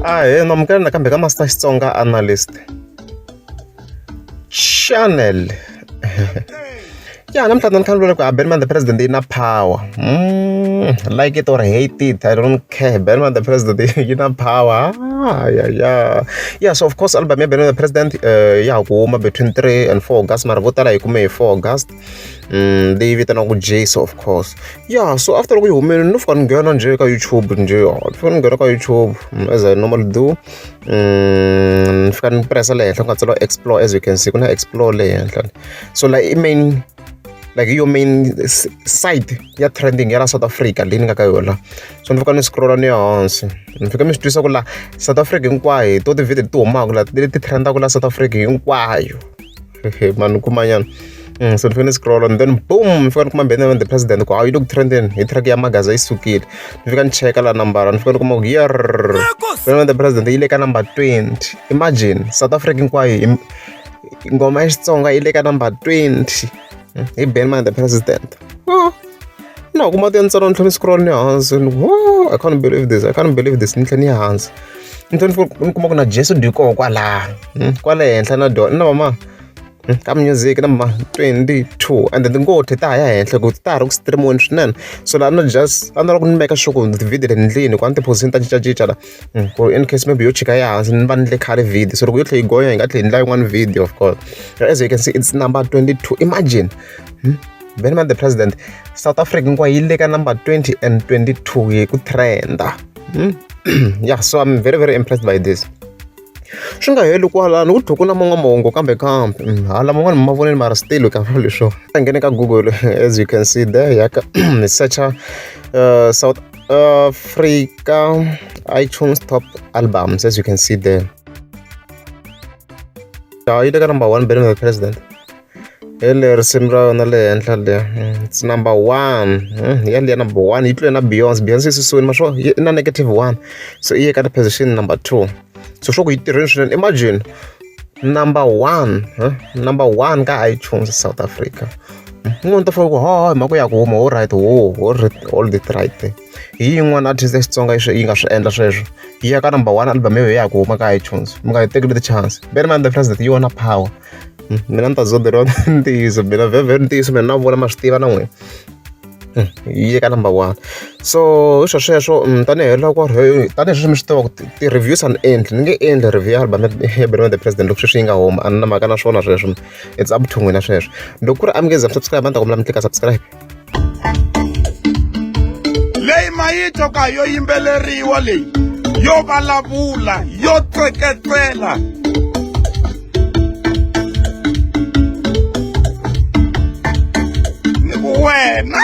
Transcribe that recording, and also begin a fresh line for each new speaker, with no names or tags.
Ahee namukela nakambe ka Master Xitsonga Analyst Channel. Ya namuntlha ni kha ni vula ku a Benny the President yi na power. Like it or hate it, I don't care. Benny the President yi na power. Ah, yeah, yeah. Yeah, so of course album ya Benny the President ya ha ku huma between 3 and 4 August, mara vo tala hi kume hi 4 August. Leyi vitaniwaka Jesu of course. Yeah, so after loko yi humile no fika ni nghena njhe ka YouTube njhe, ni fika ni nghena ka YouTube as I normally do. Ni fika ni press-a le henhla ku nga tsariwa explore, as you can see ku na explore le henhla. So like i main like hi yo main site ya trending ya la South Africa leyi ni nga ka yona. So ni fika ni scroll-a ni ya hansi ni fika ni swi twisisa ku la South Africa hinkwayo hi to ti-video leti humaka la leti trend-aka la South Africa hinkwayo. Mani ni kuma nyana. So ni fike ni scroll and then boom ni fika ni kuma Benny the President ku hawu yi le ku trend-eni hi track ya Magaza yi sukile. Ni fika ni cheka la nambara ni fika ni kuma ku yerr Benny the President yi le ka number 20. Imagine South Africa hinkwayo ngoma ya Xitsonga yi le ka number 20 hi Benny the President. Na kuma ti ntsena ni tlhela ni scroll ni ya hansi ni ku I can't believe this, I can't believe this, ni tlhela ni ya hansi. Ni tlhela ni kuma ku na Jesu dyi koho kwalaya kwale henhla na dyona na va ka music number 22 and then tingoti ta ha ya henhla ku ta ha ri ku stream-iweni swinene. So la no just a ni lava ku ni make sure ku ti-video leti ndlini ku a ni ti-position ta cincacinca la ku in case maybe yo chika ya hansi ni va ni endle khale video, so loko yo tlhela yi gonya hi nga tlhela hi endla yin'wana video of course. As you can see, it's number 22. Imagine Benny the President South Africa hinkwayo yi le ka number 20 and 22 hi ku trend-a. Yeah, so I'm very very impressed by this. Swi nga heli kwalano ku tlhe ku na man'wana mahungu kambe kambe hala man'wana mi ma vonile mara still ka leswo a nghene ka Google, as you can see there, ya ka ni search-a South Africa iTunes top albums, as you can see there. Ya yi le ka number 1 Benny the President. Hi leri risimu ra yona le henhla le, it's number 1. Hi yaliya number 1 yi tlule na Beyonce. Beyonce yi susiwile ma swo yi na negative 1, so yi ye ka position number 2. So swo ku yi tirhile swinene. Imagine number 1, number 1 ka iTunes South Africa. Un'wana u ta fika ku ha hi mhaka ya ku huma all right, ho all it right. Hi yin'wana artist ya Xitsonga yi nga swi endla sweswo, yi ya ka number 1 album ya ya ha ku huma ka iTunes. Mi nga yi tekeli ti-chance. Benny the President yi yona power. Mina ni ta zonderiwa ntiyiso mina vhevhe ntiyiso mina na vona ma swi tiva na n'wina. Yi ye ka number 1. So hi swo sweswo tanihi loko tanihi sweswi mi swi tiva ku ti-reviews a ni endli, ni nge endli review ya album ya Benny the President loko sweswi yi nga huma, a ni na mhaka na swona sweswo. It's up to n'wina sweswo. Loko ku ri a mi nge za mi subscribe a ni ta kombela mi tlika subscribe.
Leyi mayitho ka yo yimbeleriwa leyi yo vulavula yo tseketsela. Ni ku wena.